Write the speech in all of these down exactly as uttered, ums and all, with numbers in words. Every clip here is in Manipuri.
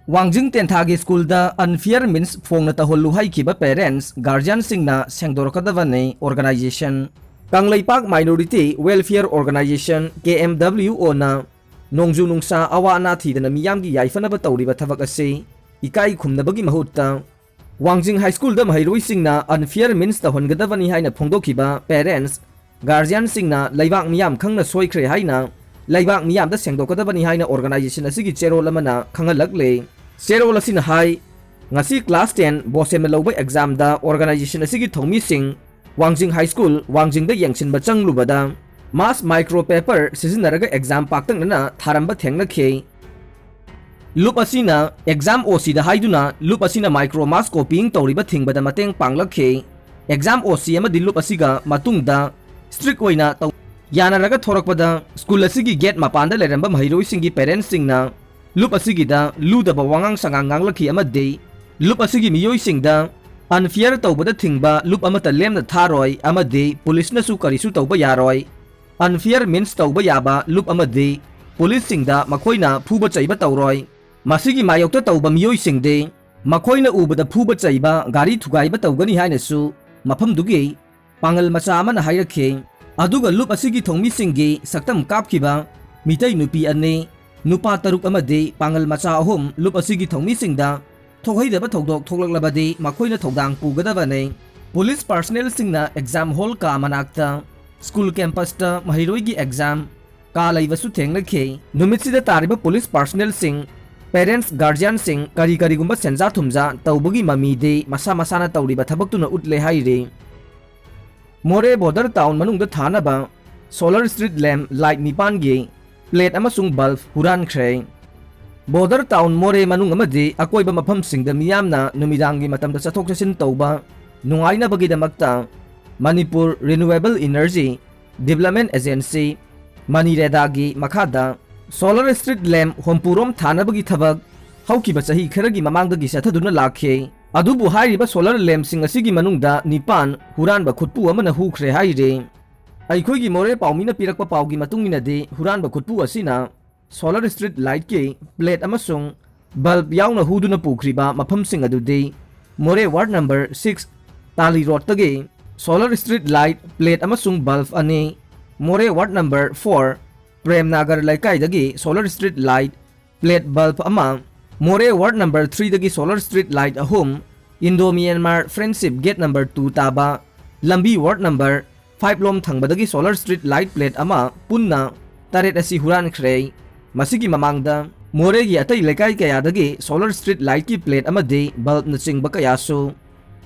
ꯋꯥꯡꯖꯤꯡ ꯇꯦꯟꯊꯥꯒꯤ ꯁ꯭ꯀꯨꯜꯗ unfair means ꯐꯣꯡꯅ ꯇꯧꯍꯜꯂꯨ ꯍꯥꯏꯈꯤꯕ parents, guardianꯁꯤꯡꯅ ꯁꯦꯡꯗꯣꯔꯛꯀꯗꯕꯅꯤ꯫ Organization, Kangleipak Minority Welfare Organization, K M W O ꯅ ꯅꯣꯡꯖꯨ ꯅꯨꯡꯁꯥ, ꯑꯋꯥ ꯑꯅꯥ ꯊꯤꯗꯅ ꯃꯤꯌꯥꯝꯒꯤ ꯌꯥꯏꯐꯅꯕ ꯇꯧꯔꯤꯕ ꯊꯕꯛ ꯑꯁꯤ ꯏꯀꯥꯏ ꯈꯨꯝꯅꯕꯒꯤ ꯃꯍꯨꯠꯇ ꯋꯥꯡꯖꯤꯡ ꯍꯥꯏ ꯁ꯭ꯀꯨꯜꯗ ꯃꯍꯩꯔꯣꯏꯁꯤꯡꯅ unfair means ꯇꯧꯍꯟꯒꯗꯕꯅꯤ ꯍꯥꯏꯅ ꯐꯣꯡꯗꯣꯛꯈꯤꯕ parents, guardianꯁꯤꯡꯅ ꯂꯩꯕꯥꯛ ꯃꯤꯌꯥꯝ ꯈꯪꯅ ꯁꯣꯏꯈ꯭ꯔꯦ ꯍꯥꯏꯅ ꯂꯩꯕꯥꯛ ꯃꯤꯌꯥꯝꯗ ꯁꯦꯡꯗꯣꯛꯀꯗꯕꯅꯤ ꯍꯥꯏꯅ organization ꯑꯁꯤꯒꯤ ꯆꯦꯔꯣꯜ ꯑꯃꯅ ꯈꯪꯍꯜꯂꯛꯂꯦ꯫ ꯆꯦꯔꯣꯜ ꯑꯁꯤꯅ ꯍꯥꯏ, ꯉꯁꯤ class ten ꯕꯣꯁꯦꯝꯅ ꯂꯧꯕ examꯗ organization ꯑꯁꯤꯒꯤ ꯊꯧꯃꯤꯁꯤꯡ ꯋꯥꯡꯖꯤꯡ ꯍꯥꯏ ꯁ꯭ꯀꯨꯜ ꯋꯥꯡꯖꯤꯡꯗ ꯌꯦꯡꯁꯤꯟꯕ ꯆꯪꯂꯨꯕꯗ mass micro paper ꯁꯤꯖꯤꯟꯅꯔꯒ exam ꯄꯥꯛꯇꯛꯅꯅ ꯊꯥꯔꯝꯕ ꯊꯦꯡꯅꯈꯤ꯫ ꯂꯨꯞ ꯑꯁꯤꯅ exam O Cꯗ ꯍꯥꯏꯗꯨꯅ ꯂꯨꯞ ꯑꯁꯤꯅ micro mass copying ꯇꯧꯔꯤꯕ ꯊꯤꯡꯕꯗ ꯃꯇꯦꯡ ꯄꯥꯡꯂꯛꯈꯤ꯫ Exam O C ꯑꯃꯗꯤ ꯂꯨꯞ ꯑꯁꯤꯒ ꯃꯇꯨꯡꯗ strict ꯑꯣꯏꯅ ꯇꯧ-, ꯌꯥꯅꯔꯒ ꯊꯣꯔꯛꯄꯗ ꯁ꯭ꯀꯨꯜ ꯑꯁꯤꯒꯤ gate ꯃꯄꯥꯟꯗ ꯂꯩꯔꯝꯕ ꯃꯍꯩꯔꯣꯏꯁꯤꯡꯒꯤ parentsꯁꯤꯡꯅ ꯂꯨꯞ ꯑꯁꯤꯒꯤꯗ ꯂꯨꯗꯕ ꯋꯥꯉꯥꯡ ꯁꯉꯥꯡ ꯉꯥꯡꯂꯛꯈꯤ ꯑꯃꯗꯤ ꯂꯨꯞ ꯑꯁꯤꯒꯤ ꯃꯤꯑꯣꯏꯁꯤꯡꯗ unfair ꯇꯧꯕꯗ ꯊꯤꯡꯕ ꯂꯨꯞ ꯑꯃꯠꯇ ꯂꯦꯝꯅ ꯊꯥꯔꯣꯏ ꯑꯃꯗꯤ ꯄꯨꯂꯤꯁꯅꯁꯨ ꯀꯔꯤꯁꯨ ꯇꯧꯕ ꯌꯥꯔꯣꯏ꯫ Unfair means ꯇꯧꯕ ꯌꯥꯕ ꯂꯨꯞ ꯑꯃꯗꯤ ꯄꯨꯂꯤꯁꯁꯤꯡꯗ ꯃꯈꯣꯏꯅ ꯐꯨꯕ ꯆꯩꯕ ꯇꯧꯔꯣꯏ꯫ ꯃꯁꯤꯒꯤ ꯃꯥꯌꯣꯛꯇ ꯇꯧꯕ ꯃꯤꯑꯣꯏꯁꯤꯡꯗꯤ ꯃꯈꯣꯏꯅ ꯎꯕꯗ ꯐꯨꯕ ꯆꯩꯕ, ꯒꯥꯔꯤ ꯊꯨꯒꯥꯏꯕ ꯇꯧꯒꯅꯤ ꯍꯥꯏꯅꯁꯨ ꯃꯐꯝꯗꯨꯒꯤ ꯄꯥꯡꯒꯜ ꯃꯆꯥ ꯑꯃꯅ ꯍꯥꯏꯔꯛꯈꯤ꯫ ꯑꯗꯨꯒ ꯂꯨꯞ ꯑꯁꯤꯒꯤ ꯊꯧꯃꯤꯁꯤꯡꯒꯤ ꯁꯛꯇꯝ ꯀꯥꯞꯈꯤꯕ ꯃꯤꯇꯩ ꯅꯨꯄꯤ ꯑꯅꯤ, ꯅꯨꯄꯥ ꯇꯔꯨꯛ ꯑꯃꯗꯤ ꯄꯥꯡꯒꯜ ꯃꯆꯥ ꯑꯍꯨꯝ ꯂꯨꯞ ꯑꯁꯤꯒꯤ ꯊꯧꯃꯤꯁꯤꯡꯗ ꯊꯣꯛꯍꯩꯗꯕ ꯊꯧꯗꯣꯛ ꯊꯣꯛꯂꯛꯂꯕꯗꯤ ꯃꯈꯣꯏꯅ ꯊꯧꯗꯥꯡ ꯄꯨꯒꯗꯕꯅꯤ꯫ ꯄꯨꯂꯤꯁ personnelꯁꯤꯡꯅ exam hall ꯀꯥ ꯃꯅꯥꯛꯇ ꯁ꯭ꯀꯨꯜ campusꯇ ꯃꯍꯩꯔꯣꯏꯒꯤ exam ꯀꯥ ꯂꯩꯕꯁꯨ ꯊꯦꯡꯅꯈꯤ꯫ ꯅꯨꯃꯤꯠꯁꯤꯗ ꯇꯥꯔꯤꯕ ꯄꯨꯂꯤꯁ personnelꯁꯤꯡ, parents, guardianꯁꯤꯡ ꯀꯔꯤ ꯀꯔꯤꯒꯨꯝꯕ ꯁꯦꯟꯖꯥ ꯊꯨꯝꯖꯥ ꯇꯧꯕꯒꯤ ꯃꯃꯤꯗꯤ ꯃꯁꯥ ꯃꯁꯥꯅ ꯇꯧꯔꯤꯕ ꯊꯕꯛꯇꯨꯅ ꯎꯠꯂꯦ ꯍꯥꯏꯔꯤ꯫ ꯃꯣꯔꯦ ꯕꯣꯔꯗꯔ ꯇꯥꯎꯟ ꯃꯅꯨꯡꯗ ꯊꯥꯅꯕ solar street lamp light ꯅꯤꯄꯥꯟꯒꯤ plate ꯑꯃꯁꯨꯡ bulb ꯍꯨꯔꯥꯟꯈ꯭ꯔꯦ꯫ ꯕꯣꯔꯗꯔ ꯇꯥꯎꯟ ꯃꯣꯔꯦ ꯃꯅꯨꯡ ꯑꯃꯗꯤ ꯑꯀꯣꯏꯕ ꯃꯐꯝꯁꯤꯡꯗ ꯃꯤꯌꯥꯝꯅ ꯅꯨꯃꯤꯗꯥꯡꯒꯤ ꯃꯇꯝꯗ ꯆꯠꯊꯣꯛ ꯆꯠꯁꯤꯟ ꯇꯧꯕ ꯅꯨꯡꯉꯥꯏꯅꯕꯒꯤꯗꯃꯛꯇ Manipur Renewable Energy Development Agency, ꯃꯅꯤꯔꯦꯗꯥꯒꯤ ꯃꯈꯥꯗ solar street lamp ꯍꯨꯝꯐꯨꯔꯣꯝ ꯊꯥꯅꯕꯒꯤ ꯊꯕꯛ ꯍꯧꯈꯤꯕ ꯆꯍꯤ ꯈꯔꯒꯤ ꯃꯃꯥꯡꯗꯒꯤ ꯆꯠꯊꯗꯨꯅ ꯂꯥꯛꯈꯤ꯫ ꯑꯗꯨꯕꯨ ꯍꯥꯏꯔꯤꯕ solar lampꯁꯤꯡ ꯑꯁꯤꯒꯤ ꯃꯅꯨꯡꯗ ꯅꯤꯄꯥꯟ ꯍꯨꯔꯥꯟꯕ ꯈꯨꯠꯄꯨ ꯑꯃꯅ ꯍꯨꯈ꯭ꯔꯦ ꯍꯥꯏꯔꯤ꯫ ꯑꯩꯈꯣꯏꯒꯤ ꯃꯣꯔꯦ ꯄꯥꯎꯃꯤꯅ ꯄꯤꯔꯛꯄ ꯄꯥꯎꯒꯤ ꯃꯇꯨꯡ ꯏꯟꯅꯗꯤ, ꯍꯨꯔꯥꯟꯕ ꯈꯨꯠꯄꯨ ꯑꯁꯤꯅ solar street lightꯀꯤ plate ꯑꯃꯁꯨꯡ bulb ꯌꯥꯎꯅ ꯍꯨꯗꯨꯅ ꯄꯨꯈ꯭ꯔꯤꯕ ꯃꯐꯝꯁꯤꯡ ꯑꯗꯨꯗꯤ ꯃꯣꯔꯦ ward number six ꯇꯥꯂꯤ ꯔꯣꯗꯇꯒꯤ solar street light, plate ꯑꯃꯁꯨꯡ bulb ꯑꯅꯤ, ꯃꯣꯔꯦ ward number four Prem Nagar ꯂꯩꯀꯥꯏꯗꯒꯤ solar street light, plate, bulb ꯑꯃ, ꯃꯣꯔꯦ ward number threeꯗꯒꯤ solar street light ꯑꯍꯨꯝ, Indo Myanmar Friendship gate number two ꯇꯥꯕ ꯂꯝꯕꯤ ward number five ꯂꯣꯝ ꯊꯪꯕꯗꯒꯤ solar street light, plate ꯑꯃ, ꯄꯨꯟꯅ ꯇꯔꯦꯠ ꯑꯁꯤ ꯍꯨꯔꯥꯟꯈ꯭ꯔꯦ꯫ ꯃꯁꯤꯒꯤ ꯃꯃꯥꯡꯗ ꯃꯣꯔꯦꯒꯤ ꯑꯇꯩ ꯂꯩꯀꯥꯏ ꯀꯌꯥꯗꯒꯤ solar street lightꯀꯤ plate ꯑꯃꯗꯤ bulbꯅꯆꯤꯡꯕ ꯀꯌꯥꯁꯨ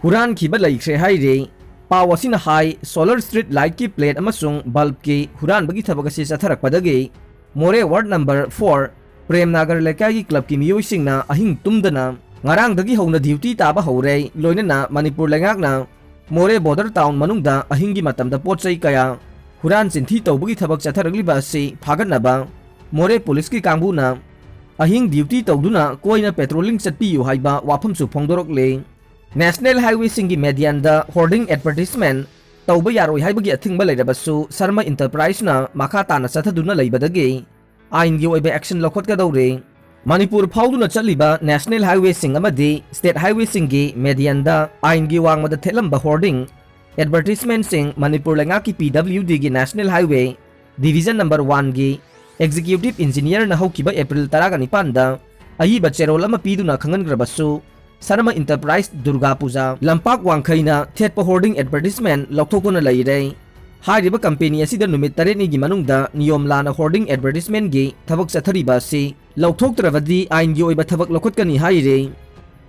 ꯍꯨꯔꯥꯟꯈꯤꯕ ꯂꯩꯈ꯭ꯔꯦ ꯍꯥꯏꯔꯤ꯫ ꯄꯥꯎ ꯑꯁꯤꯅ ꯍꯥꯏ, solar street lightꯀꯤ plate ꯑꯃꯁꯨꯡ bulbꯀꯤ ꯍꯨꯔꯥꯟꯕꯒꯤ ꯊꯕꯛ ꯑꯁꯤ ꯆꯠꯊꯔꯛꯄꯗꯒꯤ ꯃꯣꯔꯦ ward number four Prem Nagar ꯂꯩꯀꯥꯏꯒꯤ clubꯀꯤ ꯃꯤꯑꯣꯏꯁꯤꯡꯅ ꯑꯍꯤꯡ ꯇꯨꯝꯗꯅ ꯉꯔꯥꯡꯗꯒꯤ ꯍꯧꯅ duty ꯇꯥꯕ ꯍꯧꯔꯦ꯫ ꯂꯣꯏꯅꯅ ꯃꯅꯤꯄꯨꯔ ꯂꯩꯉꯥꯛꯅ ꯃꯣꯔꯦ border town ꯃꯅꯨꯡꯗ ꯑꯍꯤꯡꯒꯤ ꯃꯇꯝꯗ ꯄꯣꯠ ꯆꯩ ꯀꯌꯥ ꯍꯨꯔꯥꯟ ꯆꯤꯟꯊꯤ ꯇꯧꯕꯒꯤ ꯊꯕꯛ ꯆꯠꯊꯔꯛꯂꯤꯕ ꯑꯁꯤ ꯐꯥꯒꯠꯅꯕ ꯃꯣꯔꯦ policeꯀꯤ ꯀꯥꯡꯕꯨꯅ ꯑꯍꯤꯡ duty ꯇꯧꯗꯨꯅ ꯀꯣꯏꯅ patrolling ꯆꯠꯄꯤꯌꯨ ꯍꯥꯏꯕ ꯋꯥꯐꯝꯁꯨ ꯐꯣꯡꯗꯣꯔꯛꯂꯤ꯫ National highwayꯁꯤꯡꯒꯤ medianꯗ hoarding advertisement ꯇꯧꯕ ꯌꯥꯔꯣꯏ ꯍꯥꯏꯕꯒꯤ ꯑꯊꯤꯡꯕ ꯂꯩꯔꯕꯁꯨ ꯁꯔꯃ Enterpriseꯅ ꯃꯈꯥ ꯇꯥꯅ ꯆꯠꯊꯗꯨꯅ ꯂꯩꯕꯗꯒꯤ ꯑꯥꯏꯟꯒꯤ ꯑꯣꯏꯕ action ꯂꯧꯈꯠꯀꯗꯧꯔꯤ꯫ ꯃꯅꯤꯄꯨꯔ ꯐꯥꯎꯗꯨꯅ ꯆꯠꯂꯤꯕ national highwayꯁꯤꯡ ꯑꯃꯗꯤ state highwayꯁꯤꯡꯒꯤ medianꯗ ꯑꯥꯏꯟꯒꯤ ꯋꯥꯡꯃꯗ ꯊꯦꯠꯂꯝꯕ hoarding advertisementꯁꯤꯡ ꯃꯅꯤꯄꯨꯔ ꯂꯩꯉꯥꯛꯀꯤ PWDꯒꯤ National Highway Division number oneꯒꯤ executive engineerꯅ ꯍꯧꯈꯤꯕ April ꯇꯔꯥꯒ ꯅꯤꯄꯥꯟꯗ ꯑꯏꯕ ꯆꯦꯔꯣꯜ ꯑꯃ ꯄꯤꯗꯨꯅ ꯈꯪꯍꯟꯈ꯭ꯔꯕꯁꯨ, ꯁꯔꯃ Enterprise ꯗꯨꯔꯒꯥ ꯄꯨꯖꯥ ꯂꯝꯄꯥꯛ ꯋꯥꯡꯈꯩꯅ ꯊꯦꯠꯄ hoarding advertisement ꯂꯧꯊꯣꯛꯇꯨꯅ ꯂꯩꯔꯦ꯫ ꯍꯥꯏꯔꯤꯕ company ꯑꯁꯤꯗ ꯅꯨꯃꯤꯠ ꯇꯔꯦꯠꯅꯤꯒꯤ ꯃꯅꯨꯡꯗ ꯅꯤꯌꯣꯝ ꯂꯥꯟꯅ hoarding advertisementꯒꯤ ꯊꯕꯛ ꯆꯠꯊꯔꯤꯕ ꯑꯁꯤ ꯂꯧꯊꯣꯛꯇ꯭ꯔꯕꯗꯤ ꯑꯥꯏꯟꯒꯤ ꯑꯣꯏꯕ ꯊꯕꯛ ꯂꯧꯈꯠꯀꯅꯤ ꯍꯥꯏꯔꯤ꯫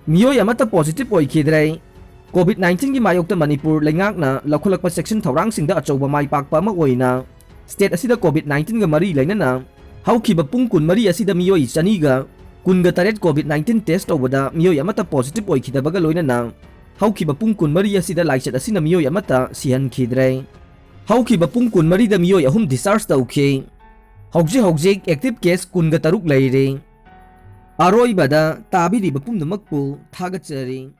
ꯃꯤꯑꯣꯏ ꯑꯃꯠꯇ positive ꯑꯣꯏꯈꯤꯗ꯭ꯔꯦ꯫ COVID nineteenꯒꯤ ꯃꯥꯌꯣꯛꯇ ꯃꯅꯤꯄꯨꯔ ꯂꯩꯉꯥꯛꯅ ꯂꯧꯈꯠꯂꯛꯄ ꯆꯦꯛꯁꯤꯟ ꯊꯧꯔꯥꯡꯁꯤꯡꯗ ꯑꯆꯧꯕ ꯃꯥꯏ ꯄꯥꯛꯄ ꯑꯃ ꯑꯣꯏꯅ state ꯑꯁꯤꯗ COVID nineteenꯒ ꯃꯔꯤ ꯂꯩꯅꯅ ꯍꯧꯈꯤꯕ ꯄꯨꯡ ꯀꯨꯟꯃꯔꯤ ꯑꯁꯤꯗ ꯃꯤꯑꯣꯏ ꯆꯅꯤꯒ ꯀꯨꯟꯒ ꯇꯔꯦꯠ COVID nineteen test ꯇꯧꯕꯗ ꯃꯤꯑꯣꯏ ꯑꯃꯠꯇ positive ꯑꯣꯏꯈꯤꯗꯕꯒ ꯂꯣꯏꯅꯅ ꯍꯧꯈꯤꯕ ꯄꯨꯡ ꯀꯨꯟꯃꯔꯤ ꯑꯁꯤꯗ ꯂꯥꯏꯆꯠ ꯑꯁꯤꯅ ꯃꯤꯑꯣꯏ ꯑꯃꯠꯇ ꯁꯤꯍꯟꯈꯤꯗ꯭ꯔꯦ꯫ ꯍꯧꯈꯤꯕ ꯄꯨꯡ ꯀꯨꯟꯃꯔꯤꯗ ꯃꯤꯑꯣꯏ ꯑꯍꯨꯝ discharge ꯇꯧꯈꯤ꯫ ꯍꯧꯖꯤꯛ ꯍꯧꯖꯤꯛ active case ꯀꯨꯟꯒ ꯇꯔꯨꯛ ꯂꯩꯔꯤ꯫ ꯑꯔꯣꯏꯕꯗ ꯇꯥꯕꯤꯔꯤꯕ ꯄꯨꯝꯅꯃꯛꯄꯨ ꯊꯥꯒꯠꯆꯔꯤ꯫